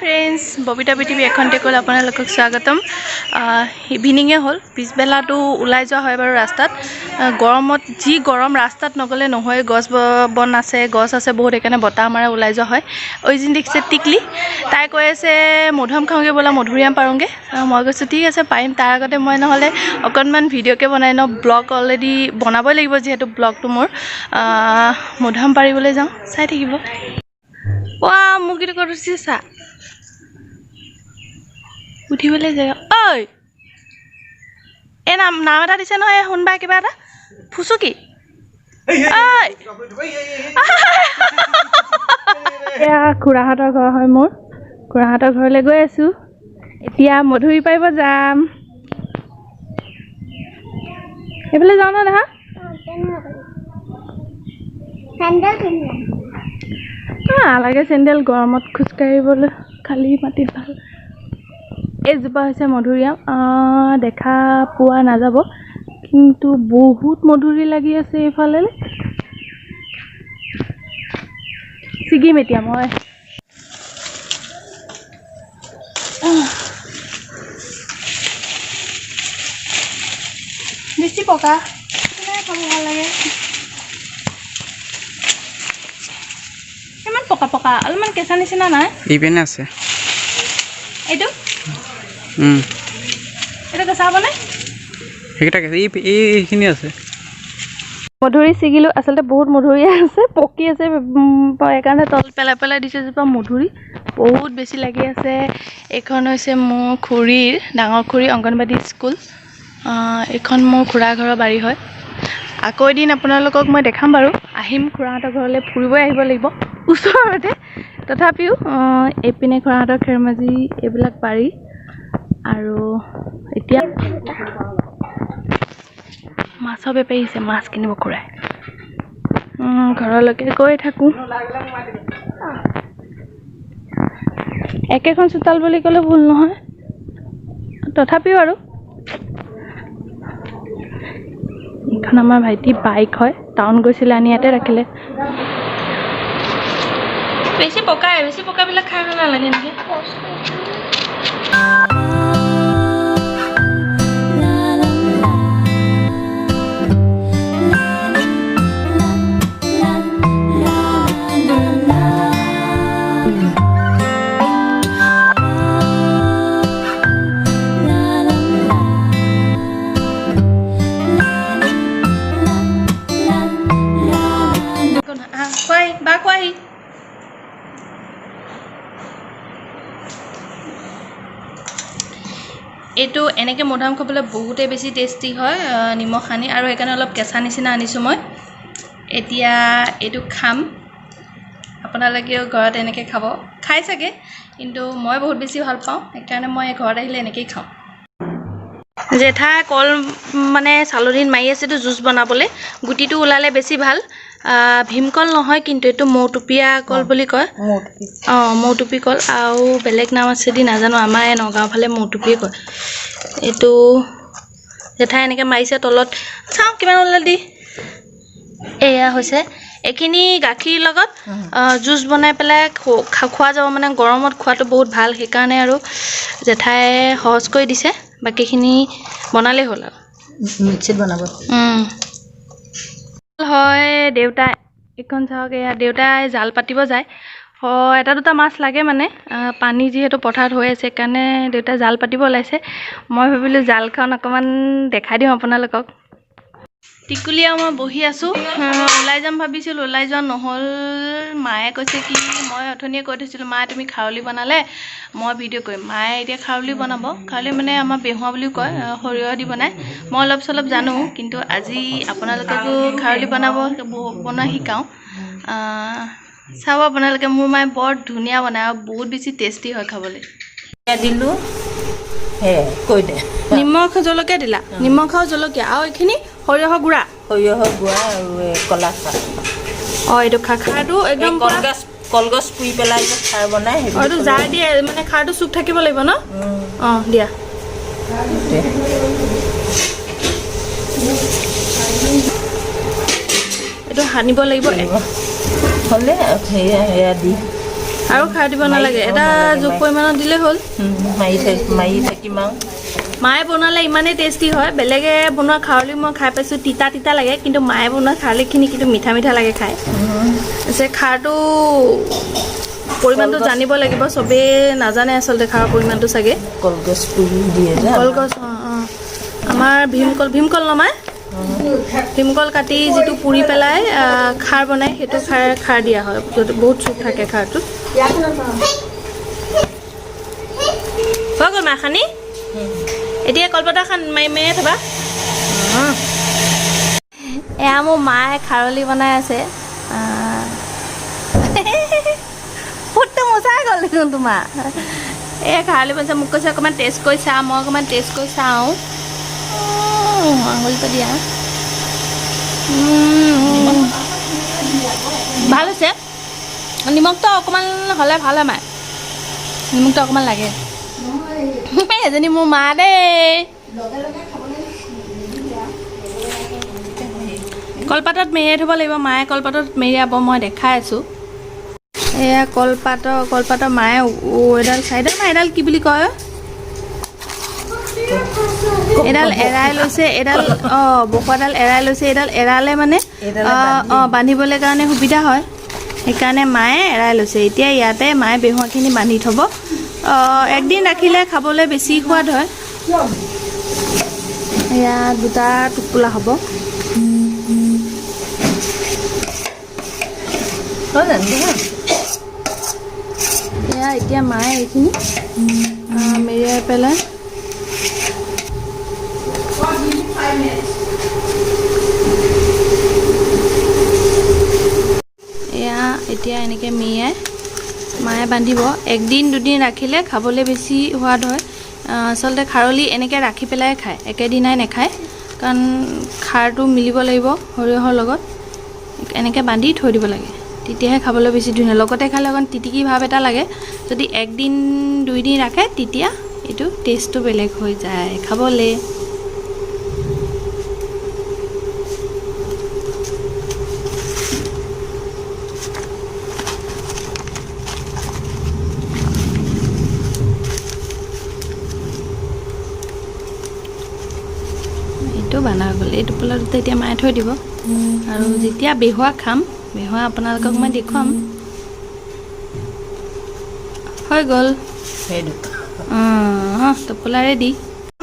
Friends, Babita পৃথিৱী এখন tackle আপোনালোকক স্বাগতম। ইভিনিঙে হ'ল, পিছবেলাটো ওলাই যোৱা হয় বাৰু ৰাস্তাত। গৰমত যি গৰম, ৰাস্তাত নগ'লে নহয়। গছ বন আছে, গছ আছে বহুত, সেইকাৰণে বতাহ মাৰে, ওলাই যোৱা হয়। ঐজিন দেখিছে টিকলি, তাই কৈ আছে মধুৰিআম খাওঁগৈ ব'লা, মধুৰিআম পাৰোঁগৈ। মই কৈছোঁ ঠিক আছে পাৰিম। তাৰ আগতে মই নহ'লে অকণমান ভিডিঅ'কে বনাই লওঁ, ব্লগ অলৰেডি বনাবই লাগিব যিহেতু ব্লগটো মোৰ। মধুৰিআম পাৰিবলৈ যাওঁ, চাই থাকিব। ৱা, মুৰ্গীটো ক'ত উঠিছে চা, উঠিবলৈ জেগা। ঐ, এই নাম নাম এটা দিছে নহয় শুনবা, কিবা এটা ফুচুকি। ঐ, এয়া খুৰাহঁতৰ ঘৰ হয়, মোৰ খুৰাহঁতৰ ঘৰলৈ গৈ আছোঁ। এতিয়া মধুৰি পাৰিব যাম। এইফালে যাওঁ ন দেহা? নালাগে চেণ্ডেল, গৰমত খোজকাঢ়িবলৈ খালী মাটিত ভাল। এইজোপা হৈছে মধুৰিআম, দেখা পোৱা নাযাব কিন্তু বহুত মধুৰি লাগি আছে এইফালে। ছিগিম এতিয়া মই। বেছি পকা খাব ভাল লাগে। ইমান পকা পকা, অলপমান কেঁচা নিচিনা নাই। ইপিনে আছে। এইটো এইটো কেঁচা হ'বনে? সেইকেইটা কেঁচা, এইখিনি আছে। মধুৰি ছিগিলোঁ, আচলতে বহুত মধুৰি আছে, পকি আছে, সেইকাৰণে তল পেলাই পেলাই দিছে। এজোপা মধুৰি বহুত বেছি লাগি আছে। এইখন হৈছে মোৰ খুৰীৰ, ডাঙৰ খুৰী অংগনবাদী স্কুল। এইখন মোৰ খুৰা ঘৰৰ বাৰী হয়। আকৌ এদিন আপোনালোকক মই দেখাম বাৰু, আহিম খুৰাহঁতৰ ঘৰলৈ, ফুৰিবই আহিব লাগিব ওচৰতে। তথাপিও এইপিনে খুৰাহঁতৰ খেৰমাজি এইবিলাক বাৰী। আৰু এতিয়া মাছৰ বেপাৰী আহিছে, মাছ কিনিব খুৰাই। ঘৰলৈকে গৈ থাকোঁ। একেখন চোতাল বুলি ক'লে ভুল নহয়, তথাপিও আৰু এইখন আমাৰ ভাইটি বাইক হয়, টাউন গৈছিলে আনি ইয়াতে ৰাখিলে। বেছি পকাই, বেছি পকাবিলাক খাই ভাল নালাগে নেকি? কোৱাহি বা, কোৱাহি। এইটো এনেকৈ মধুৰিআম খাবলৈ বহুতেই বেছি টেষ্টি হয়, নিমখ সানি, আৰু সেইকাৰণে অলপ কেঁচা নিচিনা আনিছোঁ মই। এতিয়া এইটো খাম, আপোনালোকেও ঘৰত এনেকৈ খাব, খাই চাগে, কিন্তু মই বহুত বেছি ভাল পাওঁ, সেইকাৰণে মই ঘৰত আহিলে এনেকৈয়ে খাওঁ। জেঠাই কল মানে চালনীত মাৰি আছেতো জুচ বনাবলৈ, গুটিটো ওলালে বেছি ভাল। ভীমকল নহয় কিন্তু, এইটো মৌটুপীয়া কল বুলি কয়। অঁ, মৌটুপি কল, আৰু বেলেগ নাম আছে দি নাজানো, আমাৰ এই নগাঁও ফালে মৌটুপিয়ে কয়। এইটো জেঠাই এনেকৈ মাৰিছে তলত, চাওঁ কিমান ওলাল দি। এয়া হৈছে এইখিনি গাখীৰ লগত জুচ বনাই পেলাই খোৱা যাব, মানে গৰমত খোৱাটো বহুত ভাল, সেইকাৰণে আৰু জেঠাই সহজ কৰি দিছে। বাকীখিনি বনালেই হ'ল আৰু মিক্সিত বনাব। হয় দেউতাই, এইখন চাওক, এয়া দেউতাই জাল পাতিব যায়। এটা দুটা মাছ লাগে মানে, পানী যিহেতু পথাৰত হৈ আছে, সেইকাৰণে দেউতাই জাল পাতিব ওলাইছে। মই ভাবিলোঁ জালখন অকণমান দেখাই দিওঁ আপোনালোকক। টিকুলি আৰু মই বহি আছোঁ, ওলাই যাম ভাবিছিলোঁ, ওলাই যোৱা নহ'ল। মায়ে কৈছে কি, মই অথনিয়ে কৈ থৈছিলোঁ, মা তুমি খাৰলি বনালে মই ভিডিঅ' কৰিম। মায়ে এতিয়া খাৰলি বনাব, খাৰলি মানে আমাৰ বেহুৱা বুলিও কয়, সৰিয়হ দি বনায়। মই অলপ চলপ জানো, কিন্তু আজি আপোনালোককো খাৰলি বনোৱা শিকাওঁ। চাব আপোনালোকে, মোৰ মায়ে বৰ ধুনীয়া বনায় আৰু বহুত বেছি টেষ্টি হয় খাবলৈ। দিলোঁ কৈ দে। নিমখ জলকীয়া দিলা, নিমখ আৰু জলকীয়া, আৰু এইখিনি সৰিয়হৰ গুড়া। সৰিয়হৰ গুড়া আৰু কলা খাৰ। অঁ, এইটো খাৰটো একদম কলগছ, কলগছ পুৰি পেলাই যে খাৰ বনায়। এইটো জাৰ দিয়ে, মানে খাৰটো চুক থাকিব লাগিব ন। অঁ দিয়া। এইটো সানিব লাগিব। হ'লে সেয়া দি আৰু খাৰ দিব নালাগে, এটা জোখ পৰিমাণত দিলেই হ'ল। মাৰি থাকিম আৰু। মায়ে বনালে ইমানেই টেষ্টি হয়। বেলেগে বনোৱা খাৰলি মই খাই পাইছোঁ, তিতা তিতা লাগে, কিন্তু মায়ে বনোৱা খাৰলিখিনি কিন্তু মিঠা মিঠা লাগে খাই। পিছে খাৰটো পৰিমাণটো জানিব লাগিব, চবেই নাজানে আচলতে খাৰৰ পৰিমাণটো চাগে। কলগছ পুৰি দিয়ে যে। কলগছ, অঁ, আমাৰ ভীমকল, ভীমকল নমাই ভীমকল কাটি যিটো পুৰি পেলাই খাৰ বনায়, সেইটো খাৰ দিয়া হয়। বহুত চুক থাকে খাৰটোত। হৈ গ'ল মা খানি। এতিয়া কলপাতৰ খান মাৰি মাৰিয়ে থবা। এয়া মোৰ মায়ে খাৰলি বনাই আছে। ফুটটো মোচাই গ'ল দেখোন তোমাৰ। এই খাৰলি বনাইছে, মোক কৈছে অকণমান টেষ্ট কৰি চা। মই অকণমান টেষ্ট কৰি চাওঁ। আঙুলিটো দিয়া। ভাল হৈছে। নিমখটো অকণমান হ'লে ভাল হয় মায়ে, নিমখটো অকণমান লাগে। এজনী মোৰ মা দেই। কলপাতত মেৰিয়াই থ'ব লাগিব। মায়ে কলপাতত মেৰিয়াব, মই দেখাই আছোঁ। এয়া কলপাতৰ মায়ে এডাল চাইডাল না এডাল কি বুলি কয়, এডাল এৰাই লৈছে। এডাল, অঁ, বকোৱাডাল এৰাই লৈছে। এডাল এৰালে মানে অঁ বান্ধিবলৈ কাৰণে সুবিধা হয়, সেইকাৰণে মায়ে এৰাই লৈছে। এতিয়া ইয়াতে মায়ে বেহুৱাখিনি বান্ধি থ'ব। একদিন ৰাখিলে খাবলৈ বেছি সোৱাদ হয়। এয়া দুটা টোপোলা হ'ব। এয়া এতিয়া মায়ে এইখিনি মেৰিয়াই পেলাই এয়া এতিয়া এনেকৈ মেৰিয়াই মায়ে বান্ধিব। একদিন দুদিন ৰাখিলে খাবলৈ বেছি সোৱাদ হয়। আচলতে খাৰলি এনেকৈ ৰাখি পেলাই খায়, একেদিনাই নাখায়, কাৰণ খাৰটো মিলিব লাগিব সৰিয়হৰ লগত। এনেকৈ বান্ধি থৈ দিব লাগে, তেতিয়াহে খাবলৈ বেছি ধুনীয়া। লগতে খালে অকণ তিতিকি ভাৱ এটা লাগে। যদি একদিন দুইদিন ৰাখে তেতিয়া এইটো টেষ্টটো বেলেগ হৈ যায় খাবলৈ। এইটো বান্ধা গ'ল। এই টোপোলাটোতে এতিয়া মায়ে থৈ দিব। আৰু যেতিয়া বেহুৱা খাম, বেহুৱা আপোনালোকক মই দেখুৱাম। হৈ গ'ল টোপোলা ৰেডি।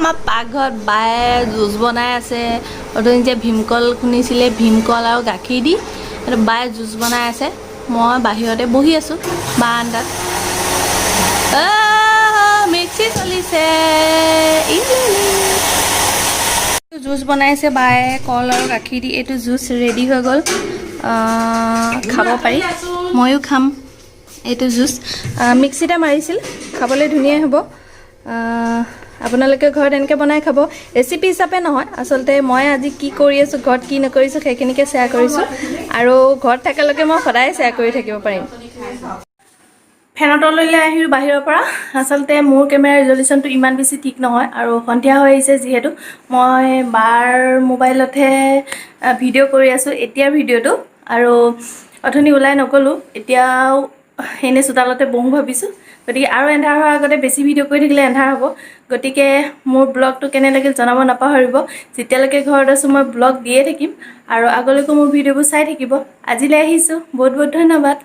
আমাৰ পাকঘৰত বায়ে জুচ বনাই আছে। অথনি যে ভীমকল খুন্দিছিলে, ভীমকল আৰু গাখীৰ দি সেইটো বায়ে জুচ বনাই আছে। মই বাহিৰতে বহি আছোঁ বাৰান্দাত। মিক্সি চলিছে। জুচ বনাইছে বায়ে কল আৰু গাখীৰ দি। এইটো জুচ ৰেডি হৈ গ'ল, খাব পাৰি। ময়ো খাম এইটো জুচ। মিক্সিতে মাৰিছিল, খাবলৈ ধুনীয়াই হ'ব। আপোনালোকে ঘৰত এনেকৈ বনাই খাব। ৰেচিপি হিচাপে নহয়, আচলতে মই আজি কি কৰি আছোঁ, ঘৰত কি নকৰিছোঁ সেইখিনিকে শ্বেয়াৰ কৰিছোঁ। আৰু ঘৰত থকালৈকে মই সদায় শ্বেয়াৰ কৰি থাকিব পাৰিম। ফেনৰ তললৈ আহিলোঁ বাহিৰৰ পৰা। আচলতে মোৰ কেমেৰাৰ ৰিজলিউশ্যনটো ইমান বেছি ঠিক নহয় আৰু সন্ধিয়া হৈ আহিছে যিহেতু মই বাৰ মোবাইলতহে ভিডিঅ' কৰি আছোঁ এতিয়াৰ ভিডিঅ'টো। আৰু অথনি ওলাই নগ'লোঁ, এতিয়াও এনেই চোতালতে বহোঁ ভাবিছোঁ। গতিকে আৰু এন্ধাৰ হোৱাৰ আগতে বেছি ভিডিঅ' কৰি থাকিলে এন্ধাৰ হ'ব। গতিকে মোৰ ব্লগটো কেনে লাগিল জনাব নাপাহৰিব। যেতিয়ালৈকে ঘৰত আছোঁ মই ব্লগ দিয়ে থাকিম আৰু আগলৈকো মোৰ ভিডিঅ'বোৰ চাই থাকিব। আজিলৈ আহিছোঁ, বহুত বহুত ধন্যবাদ।